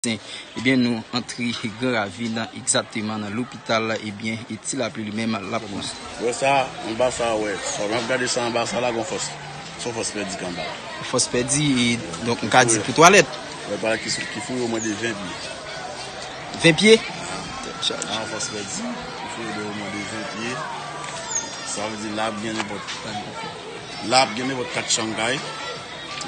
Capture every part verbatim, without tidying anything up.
Sen. Ebyen, nou antre Gran Ravin, egzakteman nan lopital la, ebyen, e Ti Lapli li menm l ap konstwi. Wè sa, anba sa, wè. Sa, m ap gade sa anba sa la, gon fòs. Se yon fòs pèdi k anba la. Fòs pèdi, e, donk, m ka di pou twalèt. Wè, twalèt ki, ki fouye omwen de ven pye. Ven pye? Tèt chaje. Ah, fòs pèdi. Ki fouye de omwen de ven pye. Sa vle di la ap gen nenpòt. La ap gen nenpòt kat chanm kay.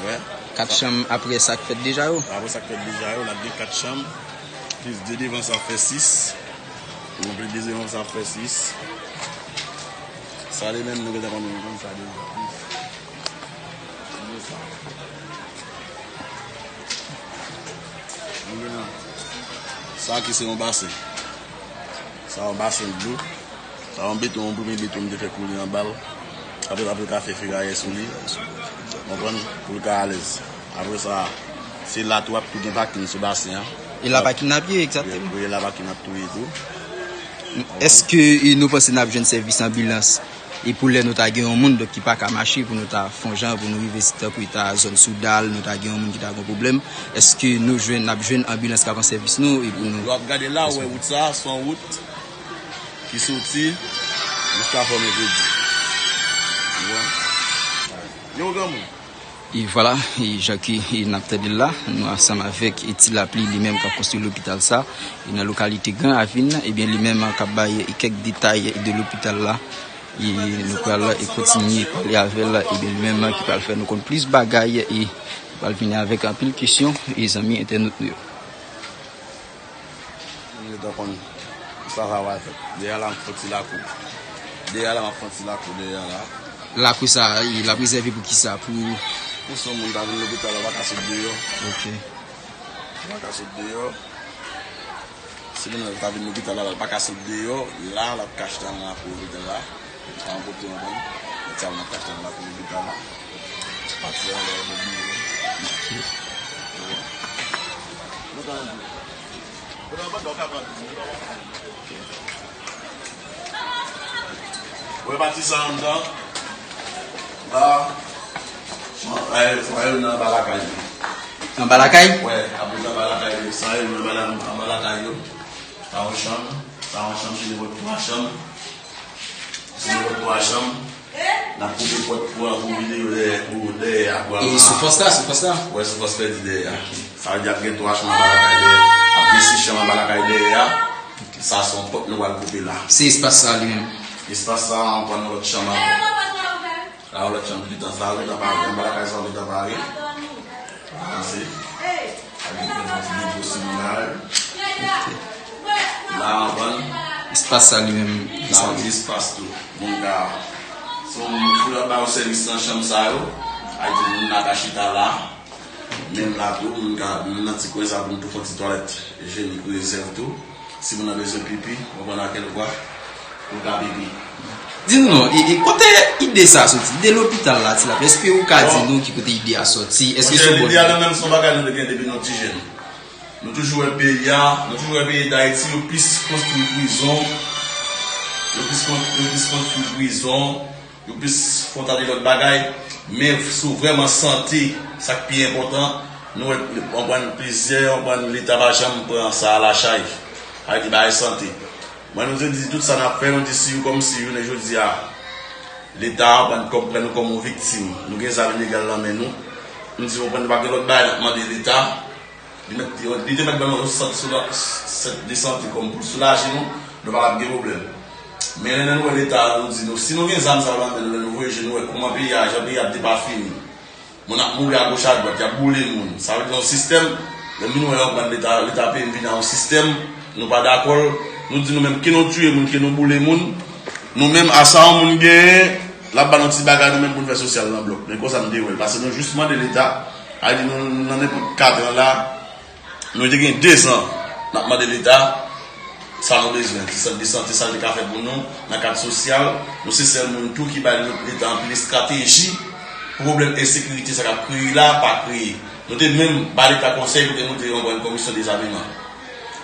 Wè. Kat chanm apre sa k fèt deja yo? Apre sa k fèt deja yo, l ap gen kat chanm. Plis de devan sa fè sis. Yon plis de devan sa fè sis. Sa li menm nou gentan konn konn sa deja. Sa ki se yon basen. Sa yon basen dlo. Sa yon beton, yon premye beton m te fè koule anba l. Apre, apre l ka fè ferayè sou li. Konprann? Pou l ka alèz. Apre sa, se la tou ap tou gen pakin sou basen an. E la pakin ap ye, egzakteman. Wi, e la pakin ap touye tou. Èske, e, nou panse n ap jwenn sèvis anbilans? E pou lè nou ta gen yon moun, donk, ki pa ka mache, pou nou ta fè yon jan, pou nou rive si tankou ta zòn Soudal, nou ta gen yon moun ki ta gen yon pwoblèm, èske nou jwenn, n ap jwenn anbilans k ap rann sèvis nou, e pou nou... Lè w ap gade la, ou wè wout sa, se yon wout ki soti jiska fò mèkredi. Ou wè? Yo, granmoun. E vwala, e jan ke, e n ap tande l la, nou ansanm avèk, e, Ti Lapli, li menm k ap konstwi lopital sa, e nan lokalite Gran Ravin, ebyen, li menm k ap bay, e, kèk detay de lopital la. E nou pral, e, kontinye pale avè l, ebyen, li menm ki pral fè nou konn plis bagay, e li pral vini avèk anpil kesyon, e zanmi entènot nou yo. Nou gentan konn sa sa va fèt. Dèyè la, m fè ti lakou. Dèyè la, m ap fè ti lakou dèyè la. Lakou sa, e, l ap rezève pou ki sa? Pou... Pou si yon moun ta vin lopital la, pa ka sot deyò. Ok. Pa ka sot deyò. Si moun nan ta vin lopital la, l pa ka sot deyò. La, l ap ka chita nan lakou lopital la. Sa yon kote yon moun. Sa, l ap ka chita nan lakou lopital la. Pati an, lè yon moun. Ok. Nou ka antre. Wè pati sa anndan. La. Sa yo nan anba lakay yo. Anba lakay? Wè, apre sa anba lakay yo. Sa yo nan anba la-, anba lakay yo. Sa yon chanm. Sa yon chanm, se nenpòt twa chanm. Se nenpòt twa chanm. N ap koupe pòt pou an pou vide yo dèyè, pou dèyè a, pou... E sou fòs la, sou fòs la? Wè, sou fòs pèdi dèyè a. Sa vle di ap gen twa chanm anba lakay dèyè. Ap gen sis chanm anba lakay dèyè a. Sa se yon pòt nou pral koupe la. Se espas sa li menm? Espas sa, an pran yon lòt chanm ankò. La, yon lòt chanm ki gentan, sa yo gentan pare. Anba lakay sa yo gentan pare. Avanse. Ak yon ti nivo siminal. La, anvan. Espas sa li menm, la, yon ti espas tou. Moun ka, si yon moun fou la ba yo sèvis nan chanm sa yo, a di moun la ka chita la. Menm la tou, moun ka, menm nan ti kwen sa pou nou tou fè yon ti twalèt ijenik rezèv tou. Si moun nan bezwen pipi, ou konn a kèl vwa, ou ka pipi. Di nou non, e, e kote ide sa soti? Ide lopital la, Ti Lapli. Èske ou ka di nou ki kote ide a soti? Èske se yon bon ide? Monchè, lide a nou menm se yon bagay nou te gen depi nou ti jèn. Nou toujou wè peyi a, nou toujou wè peyi Dayiti, yo plis konstwi prizon, yo plis kon-, yo plis konstwi prizon, yo plis fè yon ta de lòt bagay, men sou vrèman sante, sa k pi enpòtan, nou wè, anprann plizyè, anprann Leta pa janm pran sa a lachay. Sa vle di bagay sante. Mwen, nou te di tout sa n ap fè, nou di si yo kòmsi jounen jodi a, Leta anprann kòm, pran nou kòm yon viktim. Nou gen zam ilegal nan men nou. Nou di, anprann nou pa gen lòt bagay n ap mande Leta. Li mèt, li te mèt ban nou yon sant sou la, sant de sante kòm pou soulaje nou, nou pa t ap gen pwoblèm. Men lè nou wè Leta a, nou di nou, si nou gen zam sa yo nan men nou, lè nou voye je nou wè kòman peyi a, jan peyi a ap depafini. Moun ap mouri agoch adwat, y ap boule moun. Sa vle di yon sistèm, lè nou wè yo pran Leta, Leta peyi n vin a yon sistèm, nou pa dakò l, nou di nou menm ke nou tiye moun, ke nou boule moun, nou menm a sa yon moun genyen, l ap ba nou ti bagay nou menm pou n fè sosyal nan blòk. Men konsa m te wè l, paske nou jis mande Leta, a di nou nan nenpòt katran la, nou te gen dezan n ap mande Leta sa nou bezwen, ti sant de sante sa l te ka fè pou nou nan kad sosyal. Nou se sèl moun tou ki bay Leta anpil estrateji pou pwoblèm ensekirite sa k ap kreye la pa kreye. Nou te menm bay Leta konsèy pou te moute yon bon komisyon dezameman.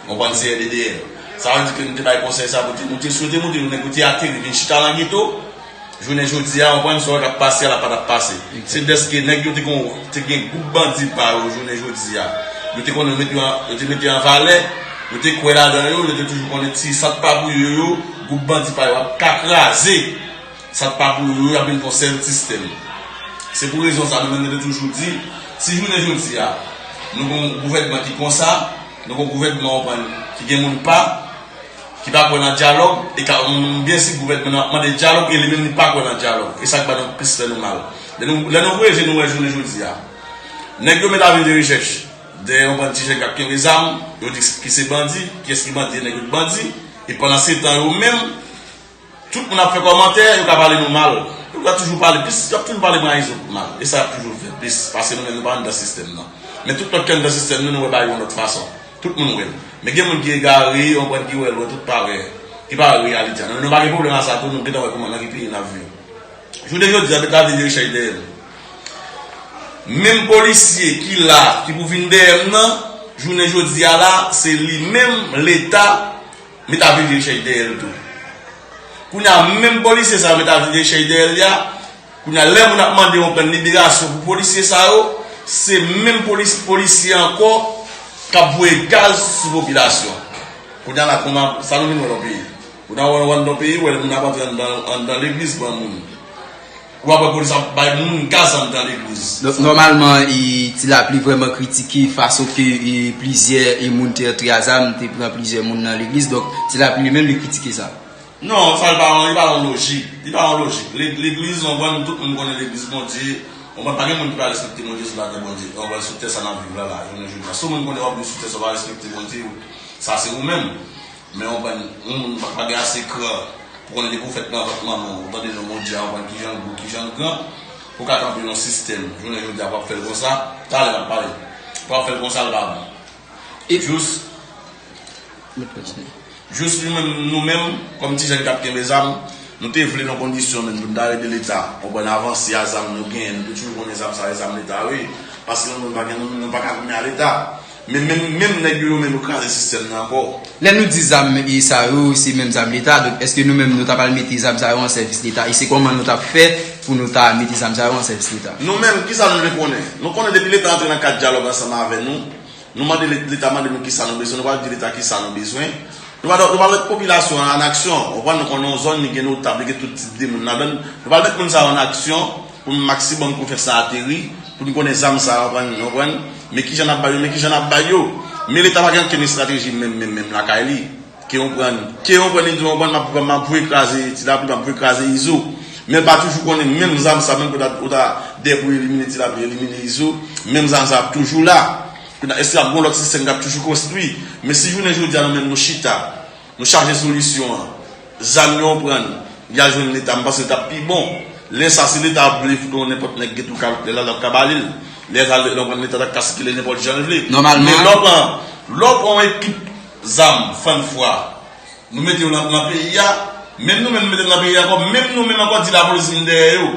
Yon bon C R D D L. Sa vle di ke nou te bay konsèy sa pou te moute, si yo te moute yon nèg pou te ateri vin chita nan geto, jounen jodi a, w konprann, sa w wè k ap pase a la pa t ap pase. Se dèske nèg yo te gen, te gen gwoup bandi pa yo jounen jodi a. Yo te konnen yo mete yo an, yo te mete yo an valè, yo te kwè ladan yo, yo te toujou konnen ti sa t pa pou yo yo, gwoup bandi pa yo ap ka kraze. Sa t pa pou yo yo, y ap vin fè yon sèl sistèm. Se pou rezon sa, nou menm nou te toujou di, si jounen jodi a, nou gen yon gouvènman ki konsa, nou gen yon gouvènman, w konprann, ki gen moun pa, ki pa kwè nan dyalòg, e ka, m, m byen si gouvènman nan ap mande dyalòg, e li menm li pa kwè nan dyalòg. E sa k ba nou plis fè nou mal. Lè nou, lè nou voye je nou wè jounen jodi a, nèg yo met avi de rechèch dèyè yon bann ti jèn k ap kenbe zam, yo di ki se bandi, kiyès ki bandi, e nèg yo k bandi, e pandan se tan yo menm, tout moun ap fè kòmantè, yo ka pale nou mal. Yo ka toujou pale plis, y ap toujou pale mwen a Izo mal. E sa y ap toujou fè plis, paske nou menm nou pa anndan sistèm nan. Men tout lòt ki anndan sistèm nan, nou wè bagay yo yon lòt fason. Tout moun wè l. Men gen moun ki egare, yon bann ki wè lwen, tout parèy, ki pa wè reyalite a. Nou, nou pa gen pwoblèm a sa tou, nou gentan wè kòman nan ki peyi n ap viv. Jounen jodi a, met avi de rechèch dèyè nou. Menm polisye ki la, ki pou vin dèyè m nan, jounen jodi a la, se li menm, Leta, met avi de rechèch dèyè l tou. Kounye a, menm polisye sa yo met avi de rechèch dèyè l ya, kounye a, lè moun ap mande yon pran liberasyon pou polisye sa yo, se menm polis, polisye ankò k ap voye gaz sou popilasyon. Kounye a la, kòman, sa nou vin wè nan peyi? Kounye a, w al nan peyi, w wè moun ap antre anndan, anndan legliz pran moun. Ou ap wè polis ap bay moun gaz anndan legliz. Donk, nòmalman, e, Ti Lapli vrèman kritike fason ke, e, plizyè, e, moun te antre a zam, te pran plizyè moun nan legliz. Donk, Ti Lapli li menm, li kritike sa. Non, sa li pa, li pa yon lojik. Li pa yon lojik. Le-, legliz, w konprann, tout moun konnen legliz Bondye. W konprann, pa gen moun ki pa respekte Bondye sou latè Bondye. W konprann, sou tè sa n ap viv la, la, jounen jodi a. Si yon moun konnen w ap viv sou tè sa, w pa respekte Bondye, sa se ou menm. Men w konprann, yon moun pa, pa gen ase kran pou konnen depi w fèt nan vant manman w, ou tande non Bondye a, w konprann kijan l gwo, kijan l gran, pou w ka kanpe yon sistèm. Jounen jodi a, w ap fè l konsa, talè n ap pale. W ap fè l konsa, l pa bon. E jous, jous nou menm, nou menm, kòm ti jèn k ap kenbe zam, nou te vle nan kondisyon menm pou n ta ede Leta, w konprann, avanse a zam nou genyen, nou te toujou konnen zam sa, e zam Leta, wi. Paske nou menm pa gen, nou, nou pa ka goumen a Leta. Men menm, menm nèg yo, yo menm yo kraze sistèm nan ankò. Lè nou di zam e sa yo, se menm zam Leta, donk èske nou menm nou ta pral mete zam sa yo an sèvis Leta? E se kòman nou t ap fè pou nou ta mete zam sa yo an sèvis Leta? Nou menm, kisa nou vle konnen? Nou konnen depi Leta antre nan kad dyalòg ansanm avè nou, nou mande Le-, Leta mande nou kisa nou bezwen, nou pral di Leta kisa nou bezwen. Nou pral, nou pral met popilasyon an, an aksyon. Ou konprann, nou konnen yon zòn, li gen notab, li gen tout tip de moun ladan l. Nou pral met moun sa yo an aksyon pou maksimòm konfyans la ateri, pou n konnen zam sa yo, konprann, konprann. Men kijan n ap bay yo, men kijan n ap bay yo. Men Leta pa gen okenn estrateji menm, menm, menm lakay li. Ke yon pran, ke yon pran, li di yon pran, m ap, m ap voye kraze Ti Lapli, m ap voye kraze Izo. Men l pa toujou konnen menm zam sa, menm ke w ta, w ta dèyè pou elimine Ti Lapli, elimine Izo, menm zam sa ap toujou la. Kounye a, èske ap gen yon lòt sistèm k ap toujou konstwi? Men si jounen jodi a, nou menm nou chita, nou chache solisyon an, zam yo pran, y al jwenn Leta, m panse l t ap pi bon. Lè sa, si Leta ap vle fout yon nenpòt nèg gen tou ka, lè la, l ap ka ba li l. Lè sa, lè w pran Leta, t ap ka sikile nenpòt jan l vle. Nòmalman. Men lè w pran, lè w pran yon ekip zam, fann fwa, nou mete yo nan, nan peyi a, menm nou menm nou mete yo nan peyi a ankò, menm nou menm ankò di lapolis vin dèyè yo.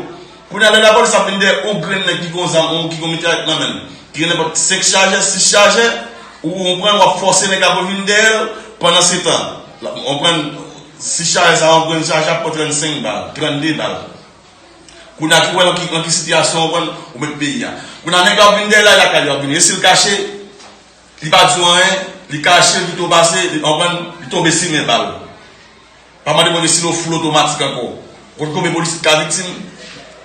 Kounye a, lè lapolis ap vin dèyè yon grenn nèg ki gon zam, yon ki gon mitrayèt nan men l, ki gen nenpòt senk chajè, sis chajè, ou, ou pran, w ap fòse nèg la pou vin dèyè l, pandan se tan, w pran sis chajè sa, yon grenn chajè ap pran trannsenk bal, trannde bal. Kounye a, ki wè nan ki, nan ki sitiyasyon w pran, ou met peyi a. Kounye a, nèg la ap vin dèyè la, e lakay li ap vini. E si l kache, li pa di w anyen, li kache, li pito pase, li, w konprann, li tonbe simen bal. Pa mande Bondye si l yon fou otomatik ankò. Ou konn konbyen polisye ki ka viktim?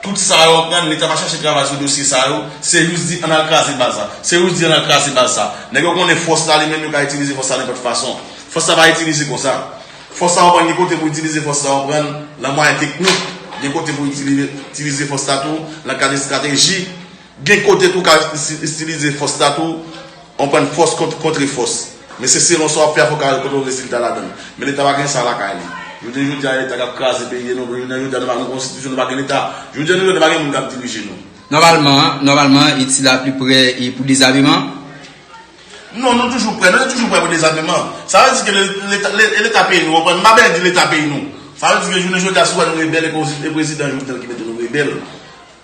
Tout sa yo, w konprann, Leta pa chache travay sou dosye sa yo, se jis di ann al kraze baz sa. Se jis di ann al kraze baz sa. Nèg yo konnen fòs la, li menm yo ka itilize fòs la nenpòt fason. Fòs la pa itilize konsa. Fòs la, w konprann, gen kote pou itilize fòs la, w konprann, nan mwayen teknik. Gen kote pou itilize, itilize fòs la tou, nan kad estrateji. Gen kote tou w ka isi-, itilize fòs la tou, w konprann, fòs kont-, kontre fòs. Men se selon sa w ap fè a, fò w ka rive pote yon rezilta ladan l. Men Leta pa gen sa lakay li. Jounen jodi a, Leta k ap kraze peyi nou. Jounen jodi a, nou pa gen konstitisyon, nou pa gen Leta. Jounen jodi a, nou pa gen moun k ap dirije nou. Nòmalman, nòmalman, e Ti Lapli prè e pou dezameman? Non, nou toujou prè. Nou te toujou prè pou dezameman. Sa vle di ke le-, Leta, le-, Leta peyi nou, w konprann? M pa bezwen di Leta peyi nou. Sa vle di ke jounen jodi a, si w wè nou rebèl, e prezidan Jovenel ki mete nou rebèl.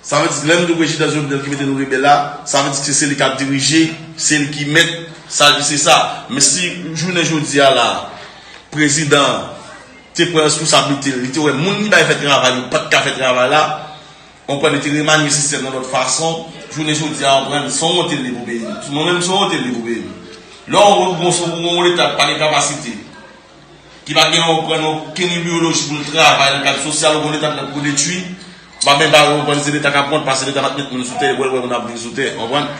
Sa vle di, lè m di w prezidan Jovenel ki mete nou rebèl la, sa vle di ke se li k ap dirije, se li ki mèt, sa, se sa. Men si jounen jodi a la, prezidan an te pran responsablite l, li te wè moun li bay fè travay yo pa t ka fè travay la, Konprann, li te remanye sistèm nan lòt fason. Jounen jodi a, konprann, se yon wont li pou peyi nou. Mwen menm, se yon wont li pou peyi nou. Lè w gon, gon, gon Leta ki pa gen kapasite, ki pa gen, konprann, okenn ideyoloji pou l travay nan kad sosyal, ou gon Leta k ap pran pou detwi, ou pa menm pa konprann se Leta k ap wont, paske Leta pa t met moun sou tè, wè, wè, moun ap viv sou tè, konprann?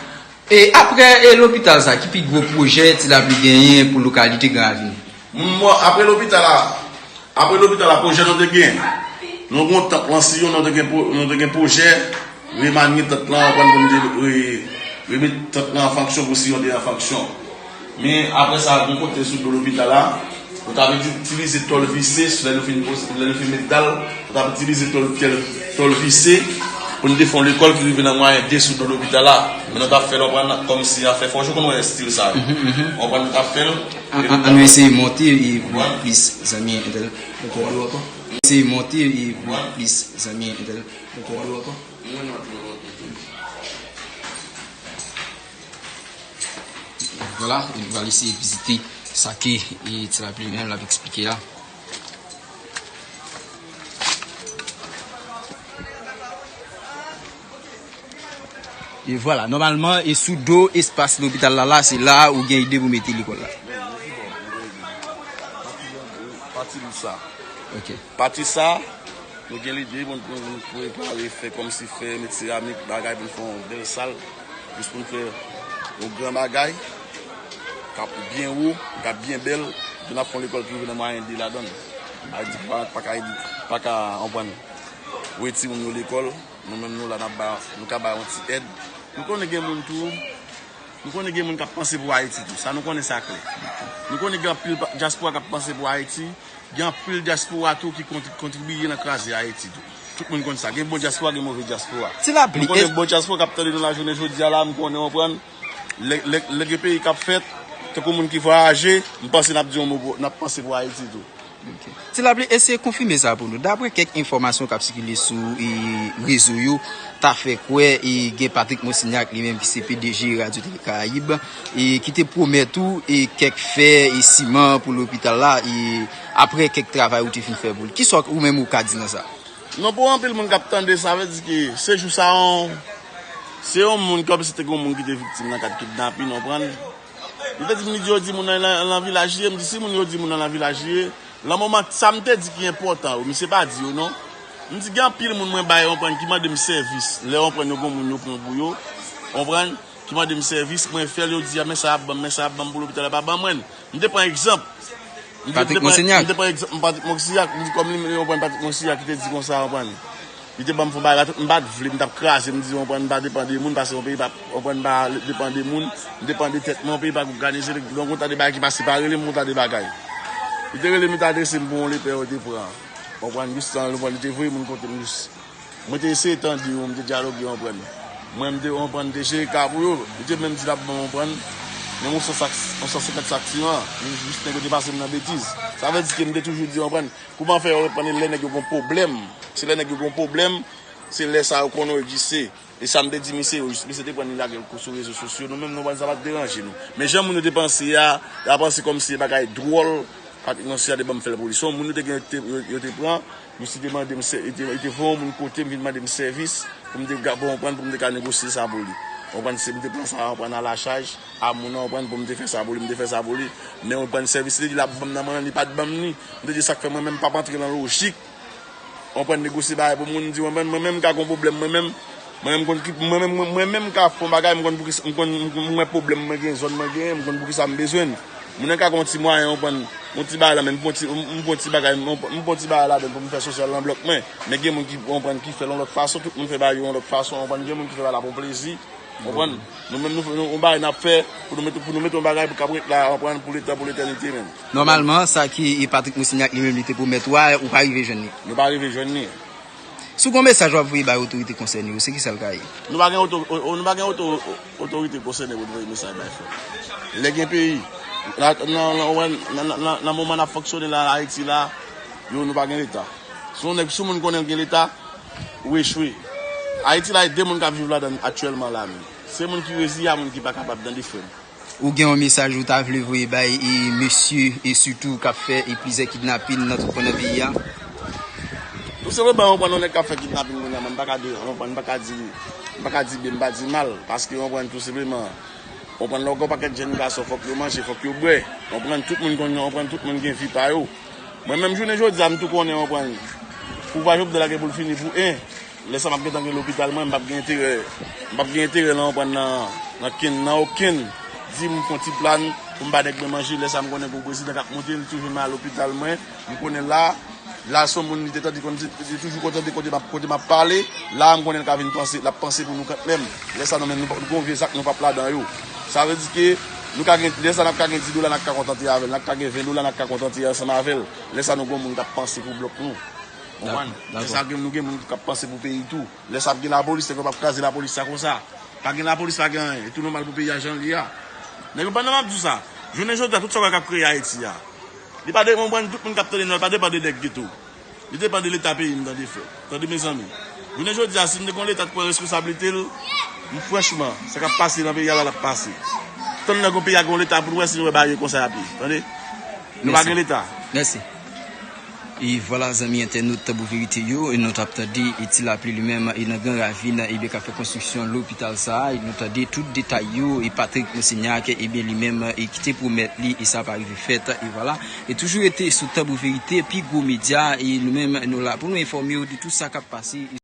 E apre e lopital sa, ki pi gwo pwojè Ti Lapli genyen pou lokalite Gran Ravin? Mwen, apre lopital la, apre lopital la, pwojè nou te gen, nou gen yon tanp lan Siyon, nou te gen, pwo- nou te gen pwojè remanye tant lan, konprann, pou nou te re- remete tant lan an fonksyon pou Siyon te an fonksyon. Men apre sa, gon kote sou do lopital la, nou t ap itilize tòl vise, lè nou fin pos- lè nou fin met dal, nou t ap itilize tòl, tòl, tòl vise pou nou te fè yon lekòl ki rive nan mwayen de sou do lopital la. Men nou t ap fè l, konprann, kòmsi afè fò, ou konn wè estil sa yo. Konprann, nou t ap fè l. An, an, an nou eseye monte e pou plis zanmi entèl. Eseye monte e pou plis zanmi entèl. Vwala, e nou pral eseye vizite sa ke e Ti Lapli menm l ap eksplike a. E vwala, nòmalman, e sou do espas lopital la, la, se la ou gen ide pou mete lekòl la. Pati sa. Ok. Pati sa, nou gen lide pou nou prepare, fè kòmsi fè, met seramik, bagay pou nou fè yon bèl sal, jis pou nou fè yon gran bagay, k ap byen wo, k ap byen bèl, pou n ap fè yon lekòl ki rive nan mwayen de ladan l. Sa vle di pa, pa ka ede, pa ka, konprann, voye timoun yo lekòl, nou menm nou la, n ap ba, nou ka bay yon ti èd. Nou konnen gen moun tou, nou konnen gen moun k ap panse pou Ayiti tou. Sa nou konnen sa klè. Nou konnen gen anpil pa- dyaspora k ap panse pou Ayiti. Gen anpil dyaspora tou ki kontri- kontribiye nan kraze Ayiti tou. Tout moun konn sa. Gen bon dyaspora, gen move dyaspora. Ti Lapli, nou konnen bon dyaspora k ap tande nou lajounen jodi a la, m konnen, konprann. Lè, lè, lè gen peyi k ap fèt, tankou moun ki vwayaje, m panse n ap di yon mo pou- n ap panse pou Ayiti tou. Ok. Ti Lapli, eseye konfime sa pou nou. Dapre kèk enfòmasyon k ap sikile sou e, rezo yo, ta fè kwè e, gen Patrick Monsignac, li menm ki se P D G Radyo Tele Karayib, e, ki te pwomèt ou e, kèk fè e siman pou lopital la, e, apre kèk travay ou te fin fè pou li. Kisa ou menm ou ka di nan sa? Non, pou anpil moun k ap tande, sa vle di ke se jou sa, yon, se yon moun, kòmsi te gen yon moun ki te viktim nan kad kidnapin, ou konprann? Li te di m, li di yo di moun nan nan, nan vilaj li ye. M di si moun yo di moun nan nan vilaj li ye, lan moman sa m te di ki enpòtan, wi, misye pa di yo non. M di gen anpil moun mwen bay, konprann, ki mande m sèvis. Lè, konprann, yo gon moun yo pran pou yo, konprann, ki mande m sèvis, mwen fè l, yo di a men sa y ap ban m, men sa y ap ban m pou lopital la, pa ban mwen l. M te pran egzanp. M te- Patrick m te pran- Monsignac. M te pran egzanp Patrick Monsignac, m di kòm li, konprann, Patrick Monsignac ki te di konsa, konprann. Li te ban m fon bagay la, tout m pa t vle, m t ap kraze, m di, konprann, m pa depann de moun, paske yon peyi pa, konprann, m pa depann de moun, m depann de tèt mwen, yon peyi pa k òganize, donk, yon ta de bagay ki pa separe li, m yon ta de bagay. Li te rele m, li te adrese m pou yon lepè yo te pran. Konprann, jis tan, konprann, li te voye moun kote m, jis. Mwen te eseye tande yo, m te dyaloge, konprann. Mwen, m te, konprann, m te jere ka pou yo, li te menm di l ap ban m, konprann, menm yon san sak, yon san senkant sak siman, jis nèg yo te pase m nan betiz. Sa vle di ke m te toujou di, konprann, kouman fè yo reponn lè nèg yo gon pwoblèm? Se lè nèg yo gon pwoblèm, se lè sa yo konnen yo egziste. E sa m te di misye yo, jis misye te pran li lage l sou rezo sosyo. Nou menm, nou konprann, sa pa t deranje nou. Men jan moun yo te panse a, y a panse kòmsi se bagay dwòl, Patrick Monsignac te ban m fè l pou li. Se yon moun yo te gen, te- yo, yo te pran, misye te mande m sè- yo te, yo te voye yon moun kote m, vin mande m sèvis pou m te ka, pou konprann, pou m te ka negosye sa pou li. Konprann, se m te pran sa, konprann, alachaj. A moun nan, konprann, pou m te fè sa pou li, m te fè sa pou li. Men, konprann, sèvis li di l ap ban m nan, mwen menm, li pa t ban m li. M te di sa k fè mwen menm m p ap antre nan lojik, konprann, negosye bagay pou moun, m di mwen menm, mwen menm m ka gon pwoblèm, mwen menm, mwen menm m konn ki- mwen menm, mwen, mwen menm m ka fè yon bagay, m konn pou ki- m konn, m konn, m wè pwoblèm mwen gen, zòn mwen genyen, m konn pou kisa m bezwen l. Moun nan ka gon ti mwayen, konprann, yon ti bagay la, men m pran ti, m pran ti bagay, m pran ti bagay ladan pou m fè sosyal nan blòk mwen. Men gen moun ki, konprann, ki fè l yon lòt fason, tout moun fè bagay yo yon lòt fason, konprann, gen moun ki fè bagay la pou plezi. Konprann? Nou menm, nou, nou, yon bagay n ap fè pou nou mete, pou nou mete yon bagay pou k ap ret la, konprann, pou letan, pou letènite menm. Nòmalman, sa ke e Patrick Monsignac li menm li te pwomèt ou a, ou pa rive jwenn li. Nou pa rive jwenn li. Si w gon mesaj w ap voye bay otorite konsène yo, se kisa l ka ye? Nou pa gen oto- o- o- nou pa gen oto- o- otorite konsène pou n voye mesaj bay frè. Lè gen peyi, nan, nan, nan, nan, nan, nan, nan moman n ap fonksyone la, Ayiti la, yo, nou pa gen Leta. Si yon nèg, si yon moun konnen l gen Leta, ou echwe. Ayiti la, e de moun k ap viv ladan l aktyèlman la menm. Se moun ki reziye a moun ki pa kapab, tande frè m. Ou gen yon mesaj ou ta vle voye bay e mesye e sitou k ap fè e plizyè kidnapin nan tout kwen nan peyi a? Tou senpleman, ou konprann, yon nèg k ap fè kidnapin kounye a, M pa ka di, w konprann, m pa ka di, m pa ka di byen, m pa di mal, paske w konprann, tou senpleman, w konprann, lè w gen yon pakèt jèn gason, fòk yo manje, fòk yo bwè, w konprann, tout moun konn, w konprann, tout moun gen vi pa yo. Mwen menm jounen jodi a, m tou konnen, w konprann, pouvwa Jovenel la gen pou l fini pou en. Lè sa m ap gentan gen lopital mwen, m p ap gen enterè, m p ap gen enterè nan, w konprann, nan, nan kenn, nan okenn. Di m fè yon ti plan pou m ba nèg mwen manje, lè sa m konnen gen yon prezidan k ap monte, li toujou m al lopital mwen, m konnen la, la se yon moun li te tande konn, li toujou konn tande kote m ap, kote m ap pale, la m konnen l ka vin panse, l ap panse pou nou kanmenm. Lè sa nou menm, nou, nou gen yon vye zak, nou p ap ladan yo. Sa vle di ke nou ka gen, lè sa n ap ka gen dis dola, n ap ka kontante avè l, n ap ka gen ven dola, n ap ka kontante ansanm avè l. Lè sa nou gen yon moun k ap panse pou blòk nou. Konprann? Dakò, dakò. Lè sa gen, nou gen moun k ap panse pou peyi tou. Lè sa ap gen lapolis, nèg yo p ap kraze lapolis sa konsa. Pa gen lapolis, pa gen anyen. E tou nòmal pou peyi a jan l ye a. Nèg yo, pandan m ap di w sa, jounen jodi a, tout sa w wè k ap kreye Ayiti a, li pa depann, tout moun k ap tande nou, li pa depann de nèg geto. Li depann de leta peyi m, tande frè. Tande mezanmi. Jounen jodi a, si m te gen yon leta t pran responsablite l, m franchman, sa k ap pase nan peyi a la, l ap pase. Tann nan gen yon peyi a gen yon leta pou l wè si l wè bagay yo konsa y ap ye. Tande? Nou pa gen leta. Mèsi. E vwala, zanmi entènot Tanbou Verite yo, e nou t ap tande, e Ti Lapli li menm, e nan Gran Ravin, ebyen, k ap fè konstriksyon lopital sa a, e nou tande tout detay yo, e Patrick Monsignac, ebyen, li menm, e ki te pwomèt li, e sa pa rive fèt, e vwala. E toujou rete sou Tanbou Verite, pi gwo medya, e nou menm, nou la pou nou enfòme w de tout sa k ap pase.